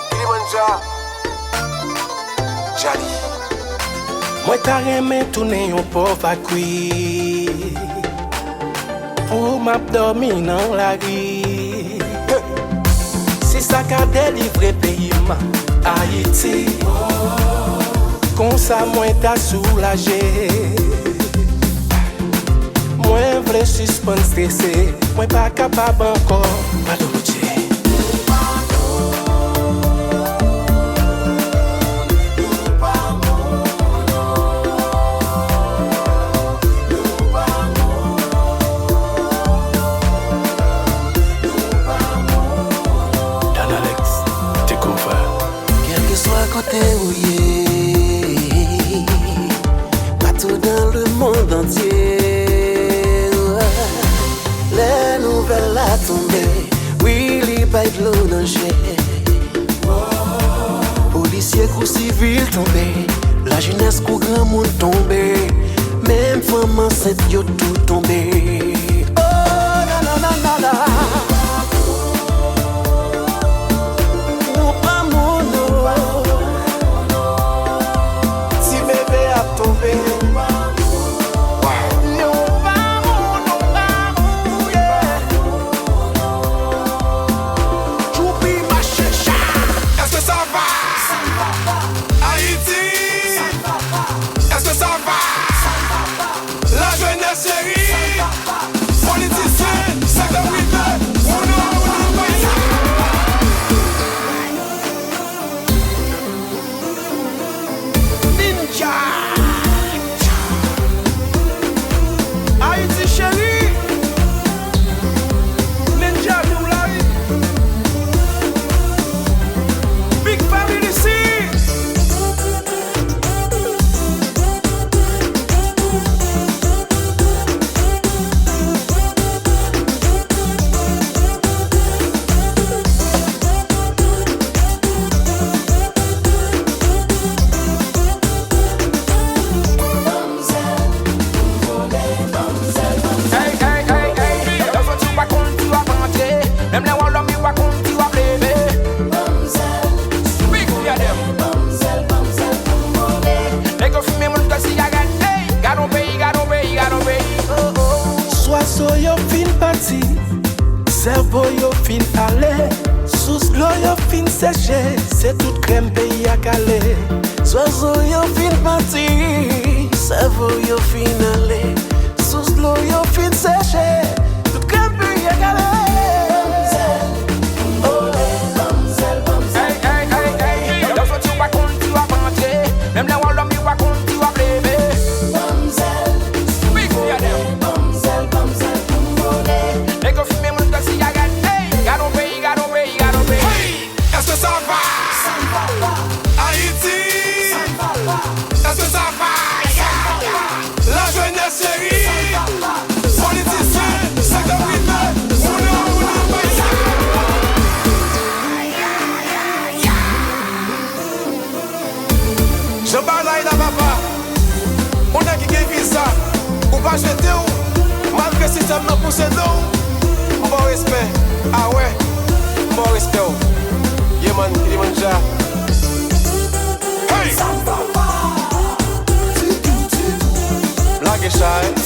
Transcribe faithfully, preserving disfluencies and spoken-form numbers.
Kilimanjaro. Jali. Mwen ta renmen tounen yon pòv a kwi pou m ap dòmi nan lari. Si sa ka delivre peyi m, Ayiti, konsa mwen ta soulaje. Mwen vle sispann strese, mwen pa kapab ankò. Padon Bondye. Don Alex, take over. Kèlkeswa kote ou ye, patou dans le monde entier. Lè nouvèl la tonbe, wi, li bay dlo nan je. Polisye kou sivil tonbe, lajenès kou granmoun tonbe, menm fanm ansent yo tou tonbe. Oh, nanananana. Nou pa moun, non. Ti bebe ap tonbe. Nou pa moun, nou pa moun, yeah. Tchoupi mache cha. Èske sa va? Ayiti. Èske sa va? Lajenès cheri, politisyen, sektè prive, moun nan, moun nan, moun nan. Ninja. Ayiti cheri. Ninja nou la wi. Big family si. Ey, ey, ey, ey, lè w soti w pa konn ki w ap rantre. Menm lè w al dòmi w pa konn ki w ap leve. Big Daddy. Nèg yo fimen moun k sigarèt. Ey, gad on peyi, gad on peyi, gad on peyi. Oh, oh. Swazo yo fin pati, sèvo yo fin ale, sous dlo yo fin seche, se tout krèm peyi a kale. Swazo yo fin pati, sèvo yo fin ale, sous dlo yo fin seche, tout krèm peyi a kale. Ey, ey, ey, ey, lè w soti w pa konn ki w ap rantre. Menm lè w al dòmi w pa konn ki w ap leve. Big Daddy. Nèg yo fimen moun k sigarèt. Ey, gad on peyi, gad on peyi, gad on peyi. Hey! Èske sa va? Ayiti! Èske sa va? Lajenès cheri! Politisyen! Sektè prive! Moun nan, moun nan, peyi sa! Jan bagay la, papa. Ou nèg ki gen viza, ou pa jete w, malgre sistèm nan pouse do w, m ba w respè. A wè, m ba w respè w. Yeah man, Kilimanjaro. Hey! Lage chay.